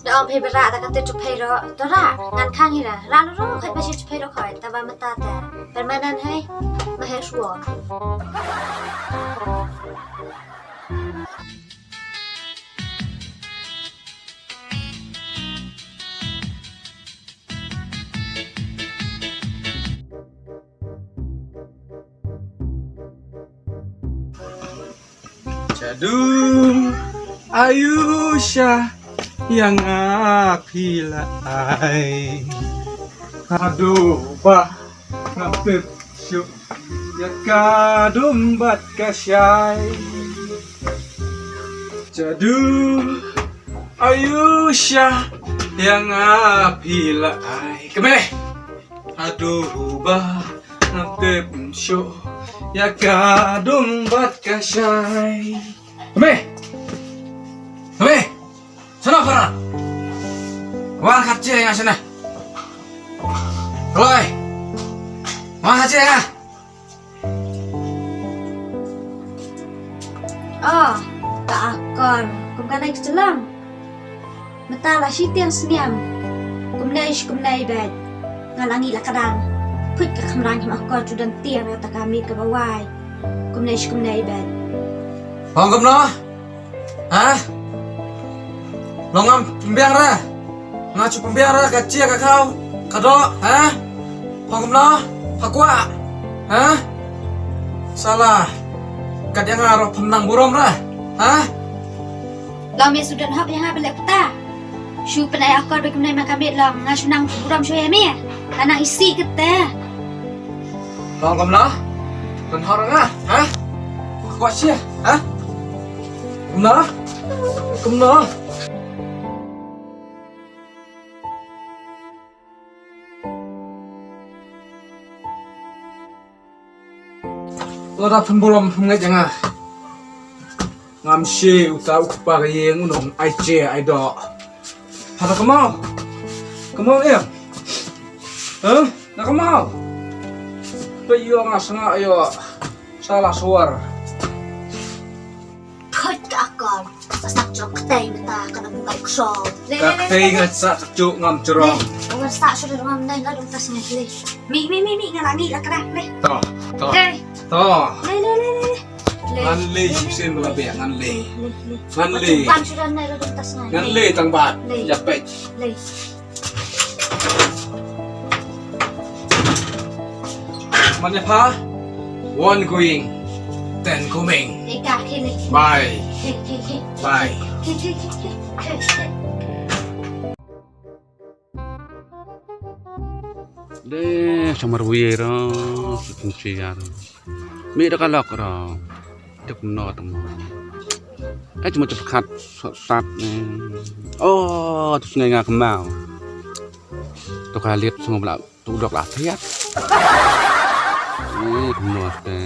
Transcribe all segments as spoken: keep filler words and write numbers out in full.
Da ong phi ba rah da ka tit jong phi ruh. To rah, ngan khang hi ra. Rah ruh ruh, khat ba shi jong phi ruh khat. Taba mynta te permanent hi. Ma he shuwa. Jadu, ayu sha, ïa nga phi la ai. Haduh ba nga tip shuh ïa ka dum bad ka shai. Jadu, ayu sha, ïa nga phi la ai. Kame. Haduh ba nga tip shuh ïa ka dum bad ka shai. Kame. Kame. Shano pha? Wan khat jia ïa nga shane. Kloi. Wan khat jia ïa nga. Oh, ka Akor, kum ka nai ka jyllong. Mynta la shiteng sniang. Kumne ish kumne i bad. Nga la ngi la ka dang. Phuit ka khamrang hi ma Akor, ju don tiang ta ka mi ka ba wai. Kumne ish kumne i bad. Hong kumno? Ha? Long ngam pynbiang ra. Nga chu pynbiang ra ka jia ka khaw ka doh, ha? Hong kumno? Ha kwah? Ha? Sala. Kat ïa nga ruh pynang burom ra. Ha? Long me shu don hok ïa nga ba leh kata. Shu pynai Akor ba kumne ma ka miet long nga shu nang burom shu ïa me. Nga nang isi kata. Long kumno? Don hok ra nga, ha? Kwah sia, ha? Kumno? Kumno? Lada pynburom pynngeit ïa nga. Ngam shim uta u kpa ka ïing u nong ai che ai doh. Hada kamau. Kamau em. Hah? Na kamau. Pe ïoh nga sngap ïoh. Sala suar. Thot ka Akor. Sa sak jrong ktei mynta ka na bukai ksol. Le, le, le, le, le. Ka ktei nga sa sak juk ngam jrong. Le, wan sa sudah ngam nai nga dong tas ngai le. Mi, mi, mi, mi, nga la ngi la kra le. To, to. Le. To. Le, le, le, le, le. Le. Ngan le, le, le, shisien le, bala biang, ngan le. Le, le, le. Ngan le. Wan sudah nai la dong tas ngai. Ngan le, le tang bat. Le. Ïa peit. Le. Mane pha, one going, ten coming. Eka, kene. Bye. Ke, ke, ke. Bye. Ke, ke, ke, ke, ke, ke. Deh, samar wier, ah, sutun siar. Mi da kalak ra. Dep no tang. Ai cuma cepat sat ni. Oh, tu sungai nga kemau. Tu kalit semua pula. Tu dok lah siat. Ni kemno te.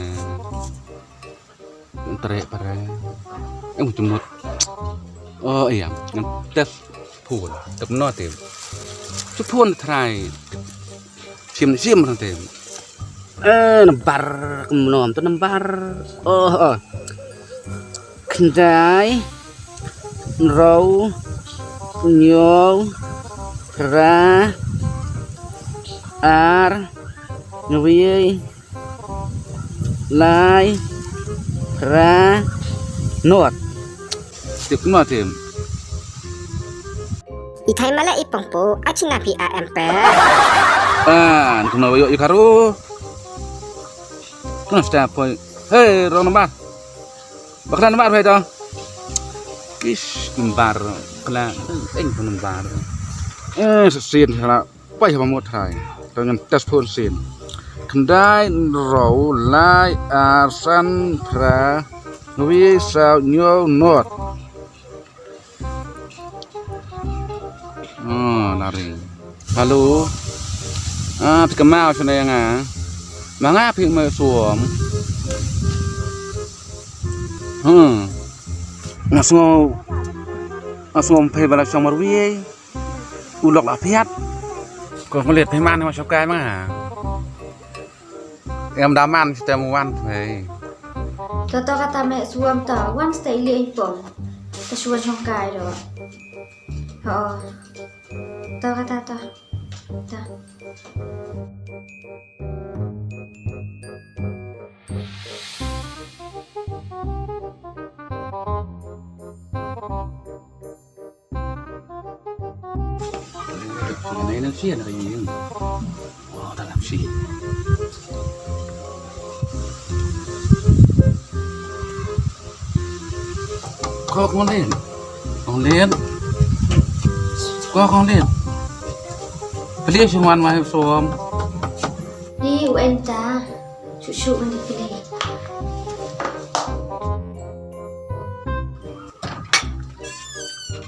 Tere pare. Eh, cuma. Oh iya, ngan tes phone. Dep no te. Tu phone trai. Sim sim rang te. Eh, nambar kumno tu nambar. Oh, oh. Khyndai, hynriew, hynñiew, phra, ar, hynñiew, lai, phra, nod. Tip kumno tim. I thai mala i pong po, a china pi a em pe. Ah, ni kumno yo i karo. Kumno sta poi. Hey, wrong number. Bakla number hai to. Kish number. Kla, eng number. Eh, sien kla. Pai ha mo thai. To ngan test phone sien. Khyndai, hynriew, lai, ar, san, phra, hynñiew, saw, hynñiew, nod. Oh, la ring. Hello. Ah, phi kynmaw shane ïa nga. Ma nga phi ma suom. Hmm. Nga sngew. Nga sngew phi ba la shong marwei. U lok la phiat. Ko nglit phi man ma shokai ma nga. Em da man shu tem wan thei. Kata kata me suam ta wan stay le pom. Ta suan shong kai ro. Oh. To kata to. To. Nai na shi na yin. Oh, dalam shi. Ko Kong Lin. Kong Lin. Ko Kong Lin. Plie shu wan ma shuwa. Ni u enta. Shu shu mandi plie.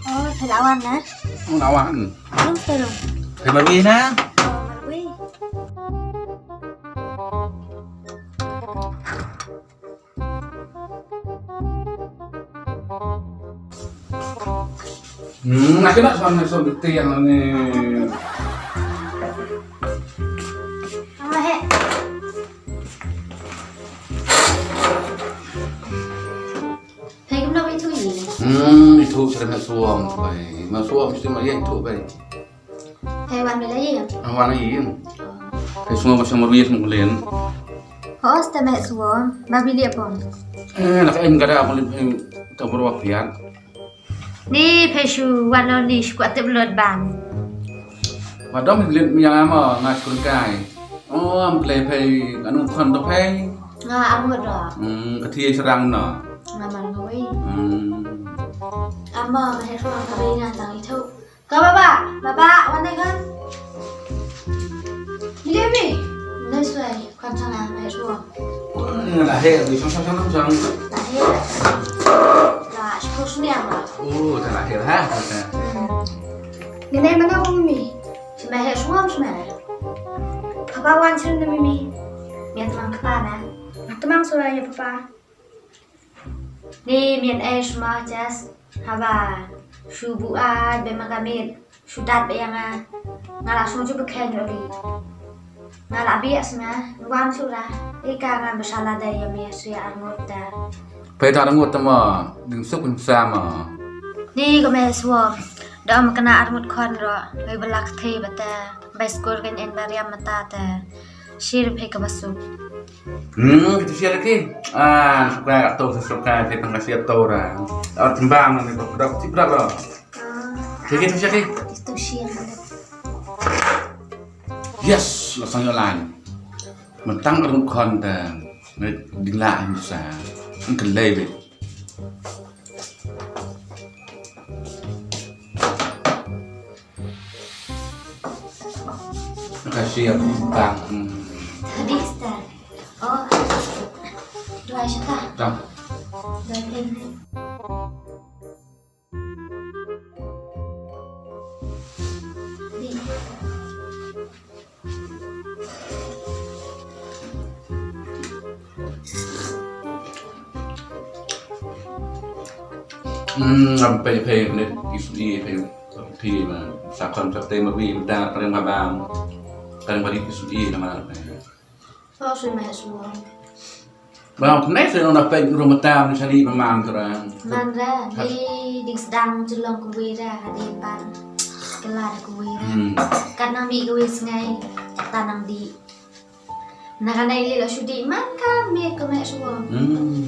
Oh, phi la wan na? Phi la wan. Phi la wan na? Oh, phi la wan. Hmm, nak kena suan ni, suan betul yang ni. Mama, he. Hai, kumno ba ithuh ïa i? Hmm, ithuh sha meh shuwa, bai. Meh shuwa mesti ma ïa ithuh, bai. Hai, wan mih la ïa? Ah, wan ïa. Hai, shuwa ba shuwa ma ïa shuwa kulen. Hos ta meh shuwa, ma bi ïa pon. Eh, nak em kada kulen, em, ka bro wa piat. Ni phi shu wan lo ni shu kwah tip lut ban. Wa dom lit mi yang ama nga shu kai. Oh, am klei phi anu khon to phi. Nga amut ro. Hmm, ka thie srang no. Nga man ngui. Hmm. Ama ma he khon ka bai na tang ithuh. Ka baba, baba, wan dei kan. Ile mi. Nai suai. Kan sana mai suang. Nga lahir di sang sang sang sang. Lahir. Lah, sepuluh sini apa? Oh, dah lahir ha. Nene mana umi? Semai suam semai. Papa wan sini mimi. Mia temang kepala. Temang suai ya papa. Ni mian eh sma jas haba shu buat be ma ka mit shu dat be ïa nga. Nga la shu ju be khen ri. Nga la biak sma wan shu ra. Ika nga be shala da ïa mi shu ïa arngut da. Phi da arngut ma ding suk pun sama. Ni ko me swa da ma kena arngut khon ro. Be belak the bata. Bai skur kan en bariam mata ta. Shir phi ka basuk. Hmm, kita share lagi. Ah, suka kat tu, suka kita tengah share tu orang. Oh, tembang ni tu, dah kita dah. Kita share lagi. Itu share. Yes, langsung jalan. Mentang rung khon ta. Ding la bisa. Engkelai be. Makasih ya, Bang. Hmm. Tadi, Star. Oh. Dua shata. Tang. Dua pin. Di. Hmm, ngam pei pei ne isu i pei pei ma sa kon sa te ma wi da pren ma bam. Kan ba di isu i na ma. Ba su ma su. Ba ne se na pei ru ma ta ni sa ni ma man tra. Man ra ni ding sdang chelong ku wi ra ha di pan. Kela ku wi ra. Hmm. Kan nang di ku wi sngai. Ta nang di. Na ka nai le la shu dih man ka me ka me shu wang. Hmm.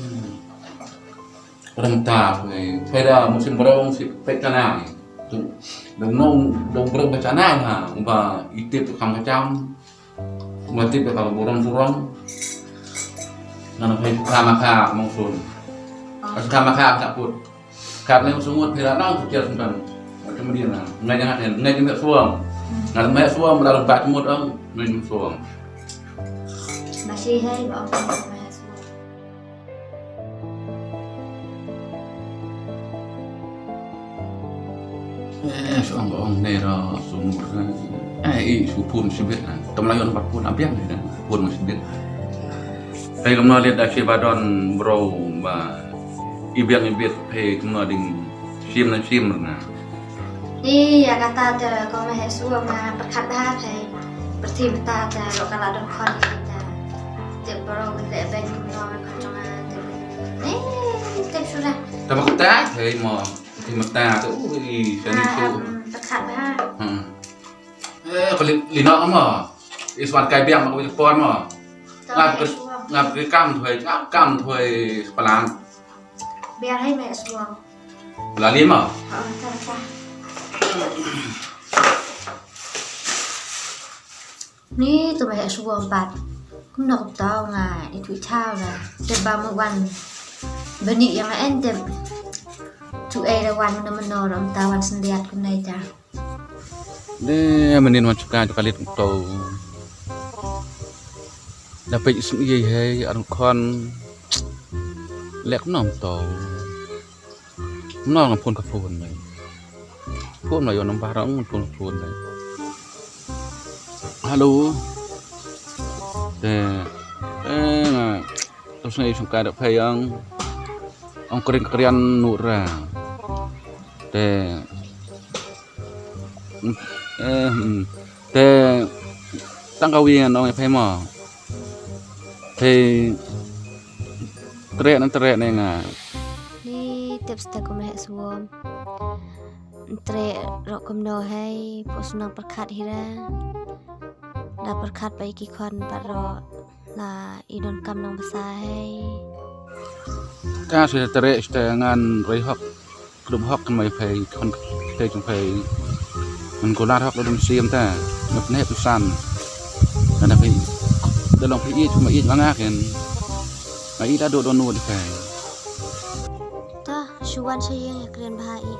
Rem ta phi. Phi da musim brong si pek kana. Tu dong nong dong brong ka chana ha. Ba itip tu kam kacham. Ba tip ka burong burong. Nana phi ka ma ka mong sun. Ka ma ka ka put. Kat ne u sungut phi la nang tu kial sumpan. Macam dia na. Ngai jangan ngai jangan suam. Ngai mai suam la rumpat mut ang ngai jangan suam. Masih hai ba ang mai suam. Eh, suam ba ang ne ra sungut. Eh, i su pun sibit na. Tam layon pat pun apiang ne. Pun sibit. Hai kum na liat da shi ba don bro ba. Ibiang ibit phi kumno ding shim na shim na. Ïa kata te ko me he suwa ma pyrkhat bha phi. Pyrthei mynta te ro ka la don khon kita. Te bro le ben kumno me khon jong nga te. Ni te sura. Ta ba kata phi mo pyrthei mynta te u hi shani tu. Kat ba. Hmm. Eh, ko li, li no mo. Is wan kai biang ko por mo. Ngap ke, ngap ke kam thoi, ngap kam thoi palang. Biang hai me suang. La li mo. Ha, ta ta. Ni tu me suang bat. Kum nok tau nga itu chau la. Te ba mo wan. Bani yang en te. Tu e la wan na menor am ta wan sendiat kum nai ta. De manin wan chuka chuka lit to. Da pe isun ye he arun kon. Lek nom to. Nom nga phone ka phone mai. Phone mai yo number ang phone phone mai. Hello. De eh nga. Terus ngai chuka da pe yang. Ong kering kerian nura. Te eh hmm. Te tang ka wi ngan ong ïa phi mo. Te treh na treh ne nga. Ni tips te kum heh suom. Treh rok kumno hei pos nang perkhat hira. Da perkhat pa iki khon pat rok. La i don kam nang basa hei. Ka shu treh shu ngan roi hok. Klub hok kan mai phai khon te jong phai. Man kular hok dum sim ta. Mut ne tu san. Kan phai. Da long phai i cuma i manga ken. Ai da do do nu di phai. Ta shu wan sha ïing ïa kren bha i.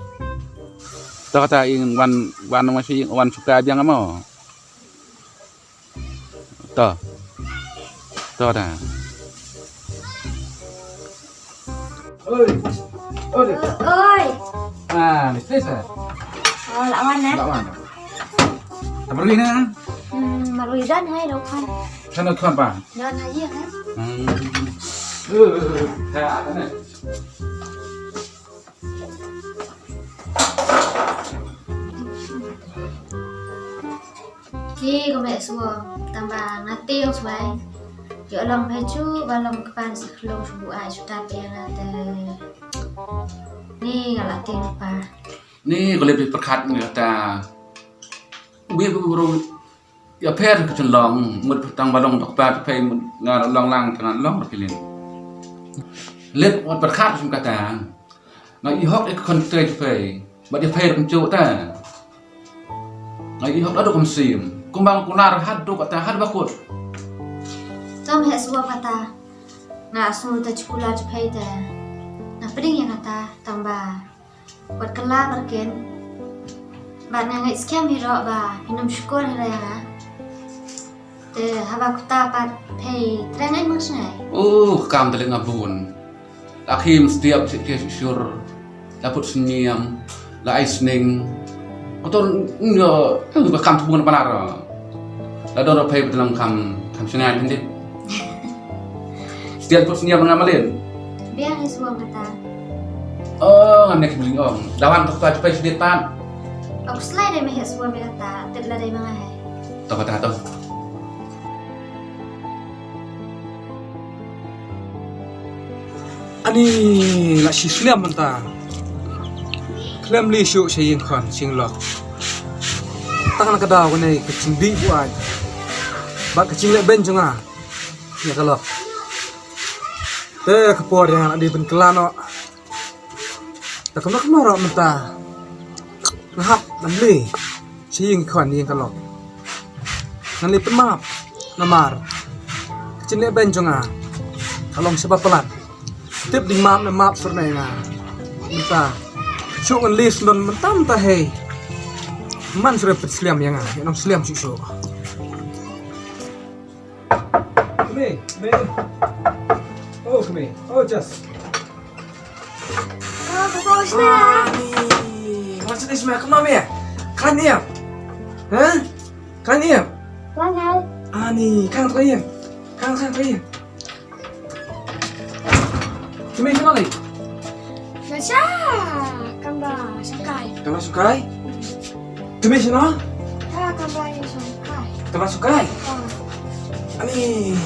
Ta kata i wan wan ma sha ïing wan suka jang mo. To. To da. Oi. Oi. Oi. Ah, ni sesa. Oh, la wan eh. La wan. Ta marui na. Hmm, marui dan hai lo kan. Kan lo kan ba. Dan hai ya kan. Hmm. Eh, ta ada ni. Ki ko me suo tang ba nga tieng suai. Yo long me chu ba long kpan sa klong su bu ai su ta te nga te. Ni nga la tieng pa. Ni ko le pi perkat ni ta. Wi bu bu. Ïa pher ka chun long mut tang ba long dok pa phi mut nga long lang tang long ri lin. Let wat perkhat sim kata. Nga i hok ek kon te phi. Ba ïa pher kum chu ta. Nga i hok adu kum sim. Kum bang kunar hat du kata hat ba kut. Tam he suwa kata. Nga su ta chukula chu phi ta. Nga pding ïa kata tang ba. Wat kylla marken. Bad nga ngeit skhem hi ruh ba phin ym shukor hi ruh ïa nga. Te haba kutta pat phi trei ngai mus ngai. Oh, kam te leh nga bun. La khim stiap sik ke sik sur. La put sniam. La ai sning. Kotor nyo, eh, ba kam tu bun palar. La don ruh phi ba dalam kam, kam shngai phin dip. Stian put sniam nga malin. Biang hi suang kata. Oh, ngam nek bling ong. Dawan tu ka cepai sedit pat. Aku selai dai meh suang kata. Tet la dai mangai. To kata to. Ani la shi sliam mynta. Khlem li shu sha ïing khon sha ïing lok. Tang na ka daw kane ka jingdih buaid. Bad ka jingleh beiñ jong nga. Ïa ka lok. Te ka por ïa nga la dei pynkylla noh. Te kumno kumno ruh mynta. Nga hap ban leh sha ïing khon ïing ka lok. Ngan leh pynmap namar ka jingleh beiñ jong nga ka long shaba palat. Tip dei map ne map sor ne nga mynta. Shu ngan leh sndon mynta mynta hei. Man shu re pynsliam ïa nga ïa nong sliam shu shu. Kmie, kmie. Oh, kmie. Oh, Jas. Oh, papa, what's that? Ani, what's this, man? Come on here. Come here. Huh? Come here. Come here. Ani, come here. Come, come here. Kmie, kmie lei. Nga sha, kam ba shongkai. Kam ba shongkai? Kmie shano? Ka kam ba shongkai. Kam ba shongkai? Ah. Ani.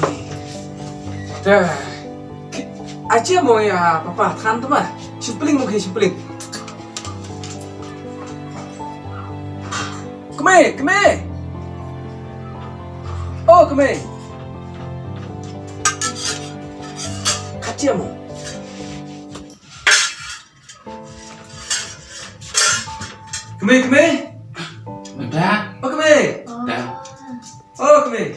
Ta. Achi mo ïa papa than tu ma. Shipling mo ke shipling. Kmie, kmie. Oh, kmie. Khat jia mo. Kmie, kmie. Mada. Oh, kmie. Da. Oh, kmie.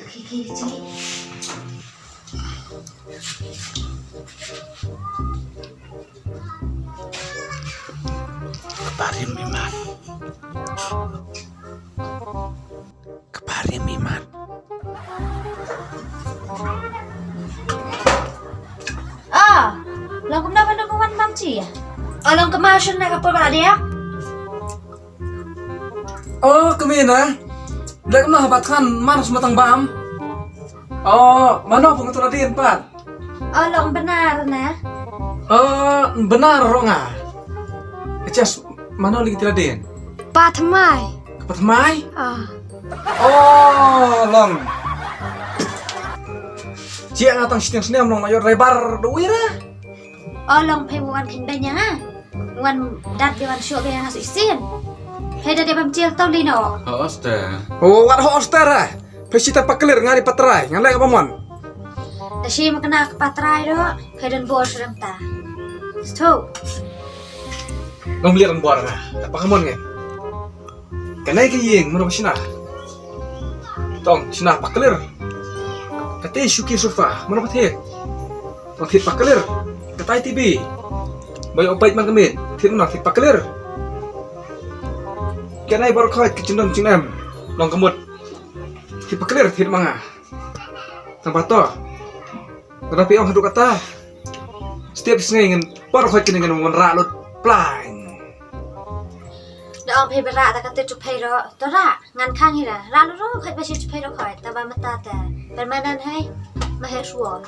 Kparim imat. Kparim imat. Ah, long kumno ba dang wan bam chi? Ah, long kumno shun na ka por ba dia? Oh, kmie na. Lek na ba than man sma tang bam. Oh, mano pung tu ladin pat. Oh, long benar na. Oh, benar ro nga. Ches mano lagi ti ladin. Pat mai. Pat mai? Ah. Oh, long. Cia nga tang sitiang sini long mayor rebar duira. Oh, long phe wan kin benya nga. Wan dat de wan syok de nga su isin. Phe da de bam chiel tau lino. Hoste. Oh, wat hoste ra. Phe sita paklir ngari patrai ngan lek bamon. Da shi ma kena ka patrai do. Phe don bor srem ta. Sto. Ngam liat bor nga. Apa kamon nge? Kanai ka ying mano shina. Tong shina paklir. Kate shuki sufa mano pathe. Tong thit paklir. Katai tibi. Bai opai man kamin. Thit mano thit paklir. Kanai bor khoi ka chindon chinem. Long kamut. Thit paklir thit manga. Tang pato. Kada pi ong hadu kata. Setiap sngi ngan por khoi kini ngan wan ra lut. Plang. Da ong phe bera ta kate tu phe ro. To ra ngan khang hi ra. Ra lut ro khoi ba shi tu phe ro khoi. Ta ba mata ta. Permanent hai. Ma he suol.